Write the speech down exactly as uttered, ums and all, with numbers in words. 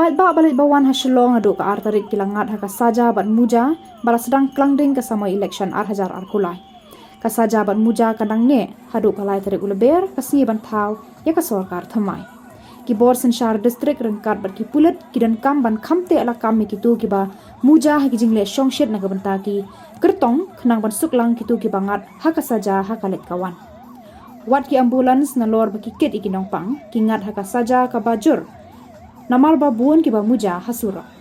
Paidbah ba leit ba wan ha Shillong naduh ka ar tarik ki la ngat ha ka saja bad muja ba la sdang klang ding ka samoi elekshon ar hajar arphew lai. Ka saja bad muja ka dang neh haduh ka lai tarik u Lber, ka sngi ban thaw ïa ka sorkar thymmai. Ki bor synshar distrik ryngkat bad ki pulit ki donkam ban kham teh lakam ïa kito kiba muja ha ki jingleh shongshit na ka bynta ki kyrtong khnang ban suk lang kito kiba ngat ha ka saja ha ka leit ka wan. Wat ki ambulance nalor ba ki kit ïa ki nongpang, ki ngat ha ka saja kaba jur namar ba bun kiba muja ha surok.